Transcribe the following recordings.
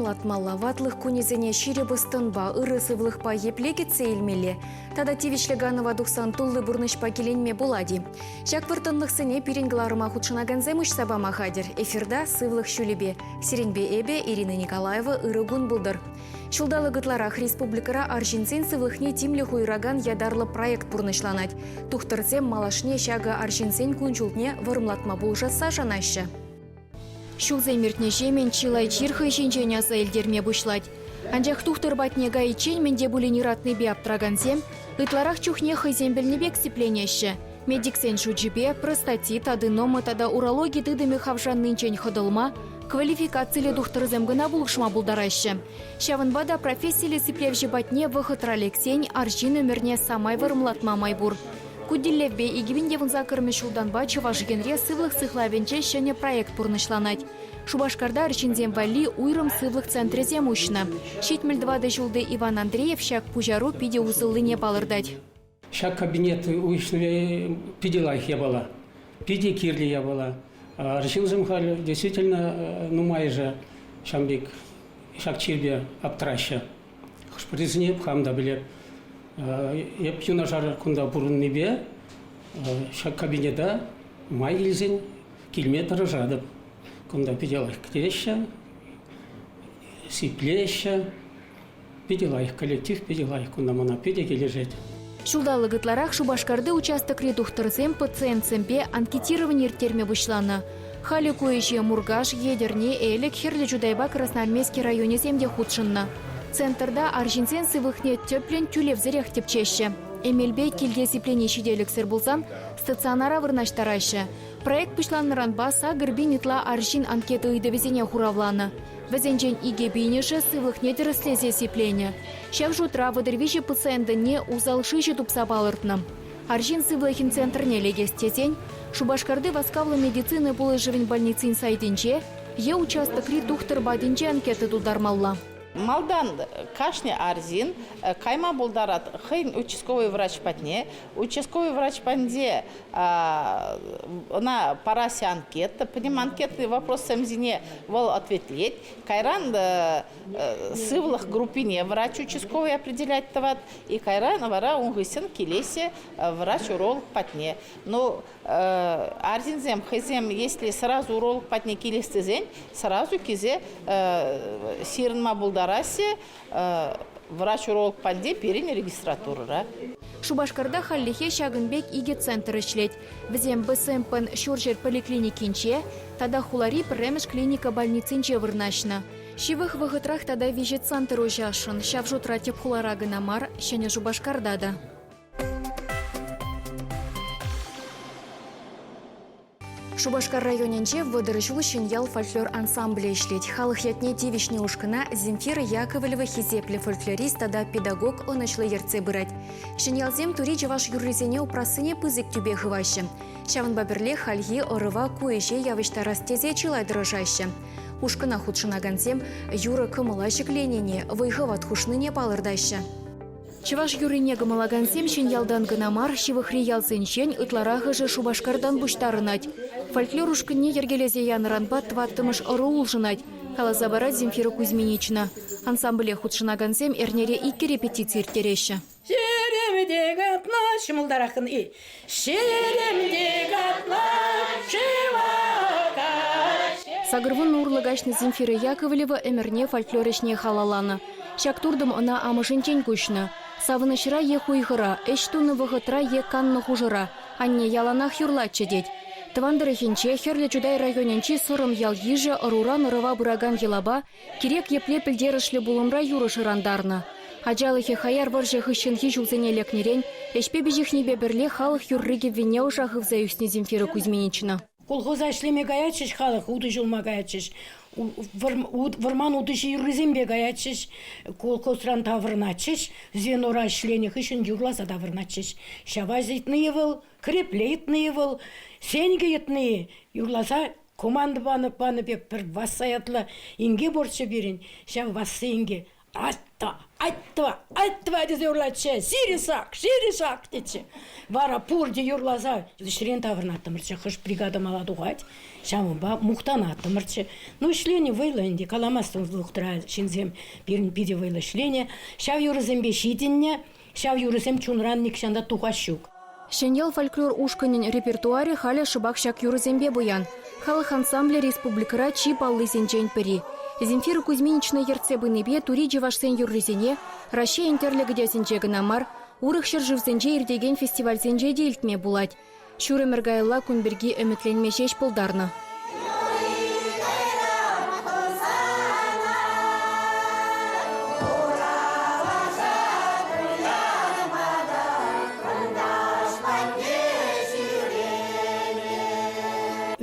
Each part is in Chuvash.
вӑрӑмлатмалла, ватлӑх кунӗсене ҫирӗп ӑс-тӑнпа, ырӑ сывлӑхпа епле кӗтсе илмелле тата тивӗҫлӗ канӑва тухсан тулли пурнӑҫпа киленме пулать-и? Ҫак вӑрттӑнлӑхсене пирӗн кӑларӑма хутшӑнакансем уҫса пама хатӗр. Эфирта «Сывлӑх ҫулӗпе». Сирӗнпе эпӗ, Ирина Николаева, ырӑ кун пултӑр. Ҫулталӑк ытларах республикӑра арҫынсен сывлӑхне тимлӗх уйӑракан ятарлӑ проект пурнӑҫланать. Тухтӑрсем малашне ҫакӑ арҫынсен кун-ҫулне вӑрӑмлатма пулӑшасса шанаҫҫӗ. Ҫулсем иртнӗҫемӗн чылай чир хӑй ҫинчен аса илтерме пуҫлать. Анчах тухтӑр патне кайиччен мӗн те пулин ыратнипе аптӑракансем ытларах чухне хӑйсем пӗлнӗ пек сипленеҫҫӗ. Медиксен шучӗпе, простатит, аденома тата урологи тытӑмӗ хавшаннинчен хӑтӑлма квалификациллӗ тухтӑрсем кӑна пулӑшма пултараҫҫӗ. Ҫавӑнпа та профессиллӗ сиплевҫӗ патне вӑхӑтра лексен арҫын ӗмӗрне самай вӑрӑмлатма май пур. Ку тӗллевпе 2018 ҫултанпа Чӑваш Енре сывлӑх сыхлавӗнче ҫӗнӗ проект пурнӑҫланать. Шупашкарта арҫынсем валли уйрӑм сывлӑх центрӗсем уҫнӑ. 74 ҫулти Иван Андреев ҫак пуҫару питӗ усӑллине палӑртать. Ҫак кабинет уҫни питӗ лайӑх япала, питӗ кирлӗ япала. Арҫынсем халь действительно нумайӑшӗ ҫавӑн пек ҫак чирпе аптӑраҫҫӗ. Хӑш-пӗрисене эп хам та пӗлеп. Эп юнашар кунта пурӑннипе ҫак кабинета май килсен килме тӑрӑшатӑп. Кунта питӗ лайӑх кӗтеҫҫӗ, сиплеҫҫӗ. Питӗ лайӑх коллектив, питӗ лайӑх кунта мана питӗ килӗшет. Ҫулталӑк ытларах Шупашкарти участокри тухтӑрсем пациентсемпе анкетировани ирттерме пуҫланӑ. Халӗ ку ӗҫе Муркаш, Етӗрне, Элӗк, Хӗрлӗ Чутайпа Красноармейски районӗсем те хутшӑннӑ. Центрта арҫынсен сывлӑхне тӗплӗн тӳлевсӗрех тӗпчеҫҫӗ. Эмелпе килте сиплени ҫителӗксӗр пулсан стационара вырнаҫтараҫҫӗ. Проект пуҫланнӑранпа 8000 ытла арҫын анкета ыйтӑвӗсене хуравланӑ. Вӗсенчен 2000-шӗ сывлӑхне тӗрӗслесе сипленӗ. Ҫав шутра 33 пациентӑнне усал шыҫӑ тупса палӑртнӑ. Арҫын сывлӑхӗн центрне лекес тесен Шупашкарти васкавлӑ медицина пулӑшӑвӗн больницин сайтӗнче е участокри тухтӑр патӗнче анкета тултармалла. Малтан кашни арҫын кайма пултарать хӑйӗн участковӑй врач патне. Участковӑй врач патӗнче ӑна параҫҫӗ анкета. Пӗтӗм анкетный вопроссем ҫине вӑл ответлет. Кайран сывлӑх группине врач участковый определять тӑвать. И кайран вара ун хыҫҫӑн килеҫҫӗ врач-уролог патне. Ну, арҫынсем хӑйсем, если сразу уролог патне килес тесен, сразу килсе ҫырӑнма пултараҫҫӗ врач-уролог патне пирӗн регистратурӑра. Шупашкарта хальлӗхе ҫакӑн пек икӗ центр ӗҫлет. Вӗсем БСМПн Ҫурҫӗр поликлиникинче тата хулари пӗрремӗш клиника больницинче вырнаҫнӑ. Ҫывӑх вӑхӑтрах тата виҫӗ центр уҫасшӑн. Ҫав шутра тӗп хулара кӑна мар, Ҫӗнӗ Шупашкарта та. Шупашкар районӗнче 30 ҫул Ҫӗньял фольклор ансамблӗ ӗҫлет. Халӑх ятне тивӗҫнӗ ушкӑна Земфира Яковлева хисеплӗ фольклорист тата педагог ӑнӑҫлӑ ертсе пырать. Ҫӗньялсем тури чӑваш юррисене упрассине пысӑк тӳпе хываҫҫӗ. Ҫавӑнпа пӗрлех хальхи ӑрӑва ку ӗҫе явӑҫтарас тесе чылай тӑрӑшаҫҫӗ. Ушкӑна хутшӑнакансем юрӑ кӑмӑла ҫӗкленине, вӑй-хӑват хушнине палӑртаҫҫӗ. Чӑваш юррине кӑмӑллакансем Ҫӗньялтан кӑна мар, ҫывӑхри ялсенчен ытларахӑшӗ Шупашкартан пуҫтарӑнать. Фольклор ушкӑнне йӗркелесе янӑранпа тӑваттӑмӗш ӑру улшӑнать, каласа парать Земфира Кузьминична. Ансамбле хутшӑнакансем эрнере иккӗ репетици ирттереҫҫӗ. Ҫерем те катла ҫӑмӑлтараххӑн и. Ҫерем те катла шыва каҫ. 80 урлӑ каҫнӑ Земфира Яковлева ӗмӗрне фольклор ӗҫне халалланӑ. Ҫак туртӑм ӑна амӑшӗнчен куҫнӑ. Савӑнӑҫра е хуйхӑра, ӗҫ тунӑ вӑхӑтра е каннӑ хушӑра анне яланах юрлатчӗ тет. Тӑван тӑрӑхӗнче Хӗрлӗ Чутай районӗнчи Сӑрӑм ял-йышӗ ӑруран ӑрӑва пыракан йӑлапа Кирек епле пӗлтерӗшлӗ пулӑмра юрӑ шӑрантарнӑ. Ачалӑхӗ хаяр вӑрҫӑ хыҫҫӑнхи ҫулсене лекнӗрен ӗҫпе пиҫӗхнипе пӗрле халӑх юрри-кӗввине ӑша хывса ӳснӗ Земфира Кузьминична. Колхоза ӗҫлеме каятчӗҫ халӑх, утӑ ҫулма каятчӗҫ. Вӑрман утӑҫи юррисемпе каятчӗҫ. Колхозран таврӑнатчӗҫ, звенора ӗҫленӗ хыҫҫӑн юрласа таврӑнатчӗҫ. Ҫава йӑтнӑ-и вӑл, кӗрепле йӑтнӑ-и вӑл, сенкӗ йӑтнӑ-и, юрласа Команда панӑ панӑ пек пӗр Васса ятлӑ инке пурччӗ пирӗн. Ҫав Васса инке. Аттӑва, аттӑва, аттӑва тесе юрлатчӗ. Сире сак, сире сак тетчӗ. Вара пурте юрласа ӗҫрен таврӑнаттӑмӑрччӗ. Хӑш бригада мала тухать, ҫавӑнпа мухтанаттӑмӑрччӗ. Ну, ӗҫленӗ вӑйлӑ ӗнтӗ, каламастӑн вӑхӑтра ҫынсем пирӗн питӗ вӑйлӑ ӗҫленӗ. Ҫав юрӑсемпе ҫитӗннӗ, ҫав юрӑсем чунран нихҫан та тухас ҫук. Ҫӗньял фольклор ушкӑнӗн репертуарӗ халӗ шӑпах ҫак юрӑсемпе пуян. Халӑх ансамблӗ республикӑра чи паллисенчен пӗри. Земфира Кузьминична ертсе пынипе тури чӑвашсен юррисене Раҫҫейӗн тӗрлӗ кӗтесӗнче кӑна мар, урӑх ҫӗршывсенче иртекен фестивальсенче те илтме пулать. Ҫур ӗмӗр каялла кун пирки ӗмӗтленме ҫеҫ пултарнӑ.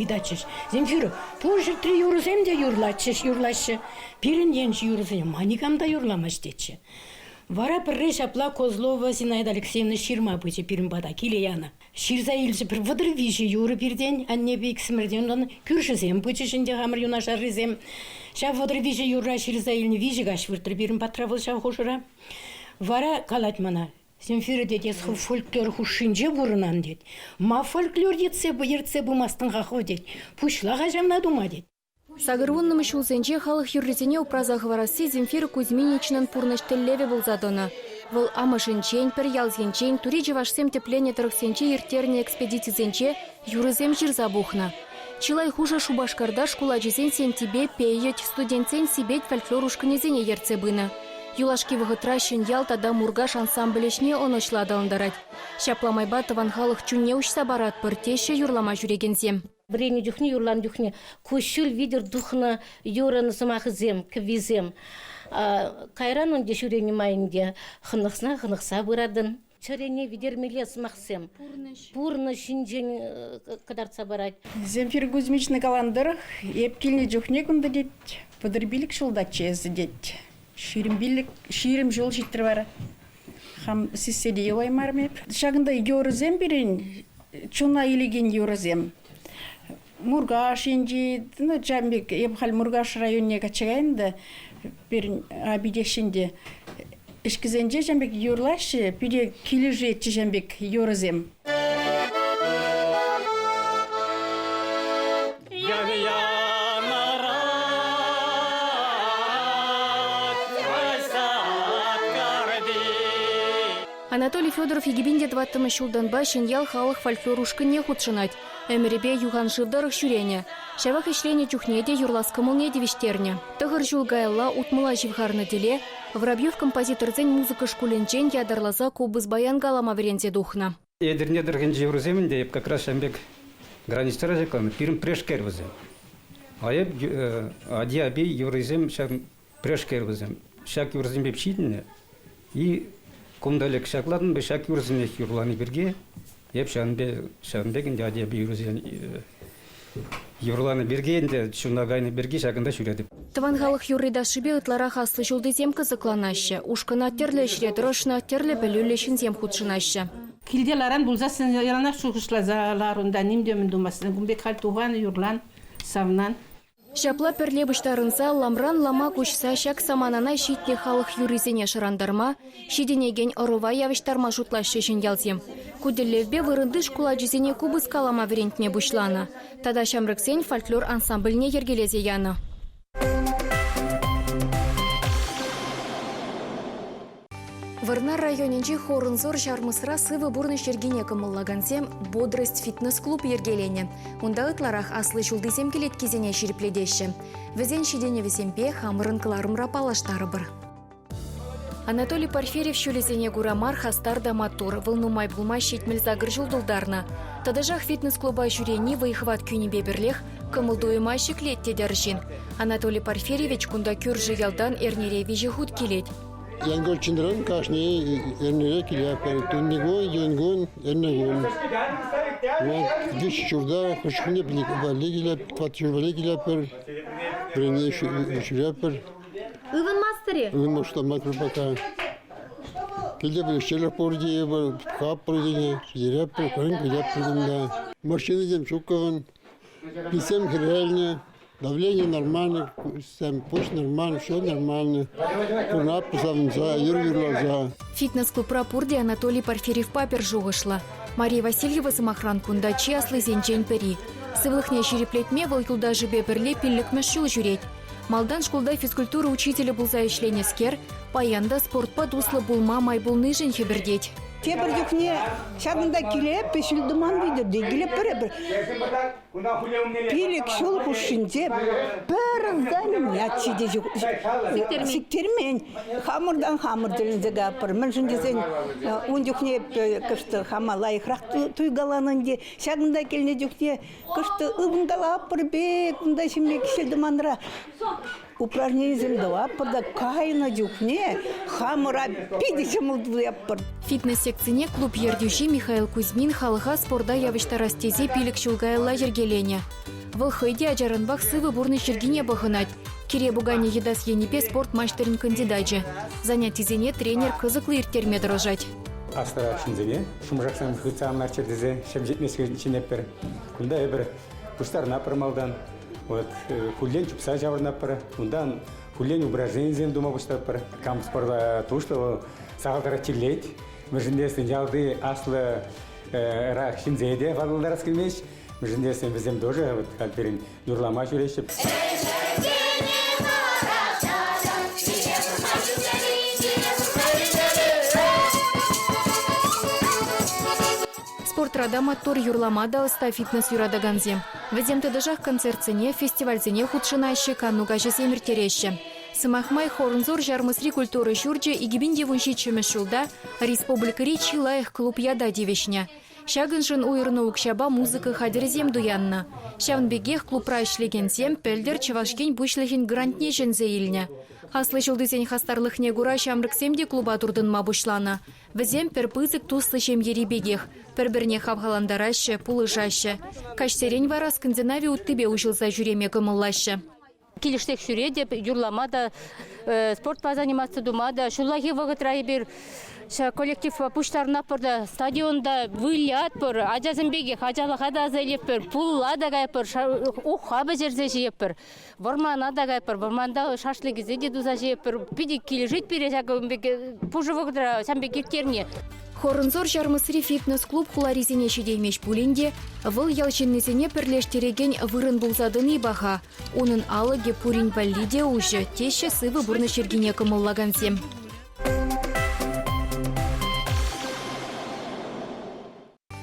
Ыйтатчӗҫ. Земфира, пур ҫӗртри юрӑсем те юрлатчӗҫ, юрлаҫҫӗ. Пирӗн енчи юрӑсене ма никам та юрламасть тетчӗ. Вара пӗрре ҫапла Козлова Зинаида Алексеевна ҫырма пычӗ пирӗн пата, киле янӑ. Ҫырса илчӗ пӗр 33 юрӑ пиртен, аннепе иксӗмӗртен унтан кӳршӗсем пычӗҫ ӗнтӗ хамӑр юнашаррисем. Ҫав 33 юрра ҫырса илнӗ виҫӗ каҫ выртрӗ пирӗн патра вӑл ҫав хушӑра. Вара калать мана, Земфира тет, эс хӑв фольклор хушшинче пурӑнан тет. Ма фольклор ертсе пымастӑн-ха хӑв тет. Пуҫла-ха ҫавна тума тет. Сакӑрвуннӑмӗш ҫулсенче халӑх юррисене упраса хӑварасси Земфира Кузьминичнӑн пурнӑҫ тӗллевӗ пулса тӑнӑ. Вӑл амӑшӗнчен, пӗр ялсенчен, тури чӑвашсем тӗпленнӗ тӑрӑхсенче ирттернӗ экспедицисенче юрӑсем ҫырса пухнӑ. Чылай хушӑ Шупашкарта шкул ачисен Сентипе Пейӗт, студентсен Сипет фольклор ушкӑнӗсене ертсе пынӑ. Юлашки вӑхӑтра Ҫӗньял тата Муркаш ансамбль ӗҫне ӑнӑҫлӑ аталантарать. Ҫапла майпа тӑван халӑх чунне уҫса паратпӑр, теҫҫӗ юрлама ҫӳрекенсем. Вӗреннӗ чухне, юрланӑ чухне куҫҫуль витӗр тухнӑ юрӑн сӑмахӗсем, кӗввисем. Кайран ӗнтӗ ҫӳренӗ май ӗнтӗ хӑнӑхса хӑнӑхса пыратӑн. Чӗрене витермелле сӑмахсем. Пурнӑҫ. Пурнӑҫ ҫинчен кӑтартса парать. Земфира Кузьмична каланӑ тӑрӑх, эп килнӗ чухне кунта тет, 35 ҫултаччӗ эсӗ тет. 25, 20 ҫул ҫитрӗ вара. Хам сиссе те юлаймарӑм эп. Ҫакӑнта юрӑсем пирӗн чуна илекен юрӑсем. Муркаш енчи, ну, ҫавӑн пек, эп халь Муркаш районне качча кайнӑ та, пирӗн Абидеҫҫинче ӗҫкӗсенче ҫавӑн пек юрлаҫҫӗ, пире килӗшетчӗ ҫавӑн пек юрӑсем. Анатолий Федоров 2004 ҫултанпа Ҫӗньял халӑх фольклор ушкӑнне хутшӑнать. Ӗмӗрӗпе юхан шыв тӑрӑх ҫӳренӗ. Ҫавах ӗҫленӗ чухне те юрлас кӑмӑлне тивӗҫтернӗ. Тӑхӑр ҫул каялла утмӑла ҫывхарнӑ тӗле Воробьев композиторсен музыка шкулӗнчен ятарласа купӑс-баян калама вӗренсе тухнӑ. Етӗрне тӑрӑхӗнчи юрӑсем ӗнтӗ эп как раз ҫавӑн пек границӑра ҫакланнӑ. Пирӗн пӗрешкер вӗсем. А эп ади-апи юррисем ҫав пӗрешкер вӗсем. Ҫак юрӑсемпе ҫитӗннӗ и кунта лек ҫаклатӑн ҫак юрӑсенех юрлани пирки эп ҫавӑн пек ҫавӑн пек ӗнтӗ ади-апи юрӑсен юрланӑ пирки ӗнтӗ чуна кайнӑ пирки ҫакӑнта ҫӳретӗп. Тӑван халӑх юрри-ташшипе ытларах аслӑ ҫултисем кӑсӑкланаҫҫӗ. Ушкӑна тӗрлӗ ӗҫре тӑрӑшнӑ, тӗрлӗ пӗлӳллӗ ҫынсем хутшӑнаҫҫӗ. Килте ларан пулсассӑн яланах шухӑшласа лар унта, ним те мӗн тумастӑн. Кун пек халь тухан, юрлан, савнан. Ҫапла пӗрле пуҫтарӑнса ламран лама куҫса ҫак саманана ҫитнӗ халӑх юррисене шӑрантарма, ҫитӗнекен ӑрӑва явӑҫтарма шутлаҫҫӗ ҫӗньялсем. Ку тӗллевпе вырӑнти шкул ачисене купӑс калама вӗрентме пуҫланӑ тата ҫамрӑксен фольклор ансамбльне йӗркелесе янӑ. Вӑрнар районӗнчи Хорнзор Ҫармӑсра сывӑ пурнӑҫ йӗркине кӑмӑллакансем «Бодрость» фитнес-клуб йӗркеленӗ. Унта ытларах аслӑ ҫултисем кӗлеткисене ҫирӗплетеҫҫӗ. Вӗсен ҫитӗнӗвӗсемпе хамӑрӑн кӑларӑмра паллаштарӑпӑр. Анатолий Порфирьев ҫулӗсене кура мар хастар та маттур. Вӑл нумай пулмасть 78 ҫул тултарнӑ. Тӑтӑшах фитнес-клуба ҫӳрени вӑй-хӑват кӳнипе пӗрлех кӑмӑл-туйӑма ҫӗклет тет арҫын. Анатолий Порфирьевич кунта кӳршӗ ялтан эрнере виҫӗ хут килет. Янгорчинран кашни эрнере килетпӗр. Тунтикун, юнкун, эрнекун. Виҫ ҫурта хӑш чухне валли килет, тӑват ҫур валли килетпӗр. Вӗренме ҫӳретпӗр. Ывӑнмастӑр-и? Ывӑнмастӑр пока. Килте пӗлӗшчелӗх пур тейӗпӗр, пӑхатпӑр тенӗ, ҫитеретпӗр, кӗрен килетпӗр кунта. Машинӑсем ҫук-ха. Писем хӗрелнӗ. Давление нормально, пуҫ нормально, все нормально. Пурӑнатпӑр савӑнса, юр юрласа. Фитнес-клубра пурте Анатолий Порфирьевпа пӗр шухӑшлӑ. Мария Васильева, сӑмахран, кунта чи аслисенчен пӗри. Сывлӑхне ҫирӗплетме вӑл юлташӗпе пӗрле пиллӗкмӗш ҫул ҫӳрет. Малтан шкулта физкультура учителӗ пулса ӗҫленӗскер паян та спортпа туслӑ пулма май пулнишӗн хӗпӗртет. Тепӗр чухне ҫакӑнта килеп, ҫил-тӑман витӗр те килеп пӗр-пӗр. Пилӗк ҫул хушшинче пӗр занятие те сиктермен. Хамӑртан хамӑр тӗлӗнсе кайӑпӑр. Мӗншӗн тесен ун чухне кӑшт хама лайӑхрах туйкаланӑ ӗнтӗ. Ҫакӑнта килнӗ чухне кӑшт ывӑнкалатпӑр пек, унта ҫемье кӗҫӗл-тӑманра упражненисем тӑватпӑр та кайнӑ чухне хамӑра питӗ ҫӑмӑл туятпӑр. Фитнес-секцине клуб ертӳҫи Михаил Кузьмин халӑха спорта явӑҫтарас тесе пилӗк ҫул каялла йӗркеленӗ. Вӑл хӑй те ачаранпах сывӑ пурнӑҫ йӗркине пӑхӑнать. Кире пуканӗ йӑтас енӗпе спорт маҫтӑрӗн кандидачӗ. Занятисене тренер кӑсӑклӑ ирттерме тӑрӑшать. Аслӑрах ҫынсене шӑмшаксем хытса ан ларччӑр тесе ҫемҫетмесшӗн чӗнетпӗр. Кунта эпир пуҫтарӑнатпӑр малтан. Вот хуллен чупса ҫаврӑнатпӑр. Унтан хуллен упражненисем тума пуҫлатпӑр. Кам спорта туслӑ, вӑл сахалтарах чирлет. Мӗншӗн тесен ялти аслӑ рак ҫынсене те ватӑлтарас килмест. Мӗншӗн тесен вӗсем тоже вот халь пирӗн юрлама ҫӳреҫҫӗ. Спортра та маттур, юрлама та ӑста фитнес юратакансем. Вӗсем тӑтӑшах концертсене, фестивальсене хутшӑнаҫҫӗ, кану каҫӗсем ирттереҫҫӗ. Сӑмах май, Хорнзор Ҫармӑсри культура ҫурчӗ 2017 ҫулта республикӑри чи лайӑх клуб ята тивӗҫнӗ. Ҫакӑншӑн уйӑрнӑ укҫапа музыка хатӗрӗсем туяннӑ. Ҫавӑн пекех клубра ӗҫлекенсем пӗлтӗр Чӑваш Ен Пуҫлӑхӗн грантне ҫӗнсе илнӗ. Аслӑ ҫултисен хастарлӑхне кура ҫамрӑксем те клуба туртӑнма пуҫланӑ. Вӗсем пӗр пысӑк туслӑ ҫемьери пекех пӗр-пӗрне хавхалантараҫҫӗ, пулӑшаҫҫӗ. Каҫсерен вара Скандинави уттипе уҫӑлса ҫӳреме кӑмӑллаҫҫӗ. Килӗшсех ҫӳретӗп, юрлама та, спортпа заниматься тума та. Ҫуллахи вӑхӑтра эпир ҫак коллективпа пуҫтарӑнатпӑр та стадионта вылятпӑр, ачасем пекех ачалӑха та аса илетпӗр, пулла та каятпӑр, ухха пӗҫерсе ҫиетпӗр, вӑрмана та каятпӑр, вӑрманта шашлыкӗсем те туса ҫиетпӗр. Питӗ килӗшет пире ҫакӑн пек пушӑ вӑхӑтра ҫавӑн пек ирттерни. Хорнзор Ҫармӑсри фитнес-клуб хуларисене ҫитеймест пулин те, вӑл ял ҫыннисене пӗрлештерекен вырӑн пулса тӑни паха. Унӑн алӑкӗ пурин валли те уҫӑ, теҫҫӗ сывӑ пурнӑҫ йӗркине кӑмӑллакансем.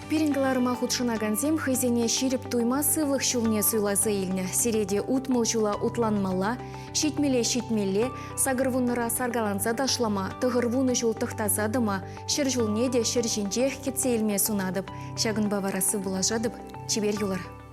Пирӗн кӑларӑма хутшӑнакансем хӑйсене ҫирӗп туйма сывлӑх ҫулне суйласа илнӗ. Сире те 60 ҫула утланмалла, ҫитмӗле ҫитмелле, сакӑрвуннӑра саркаланса ташлама, тӑхӑрвунӑ ҫул тӑхтаса тӑма, ҫӗр ҫулне те ҫӗр ҫинчех кӗтсе илме сунатӑп. Ҫакӑнпа вара сывпуллашатӑп. Чипер юлӑр.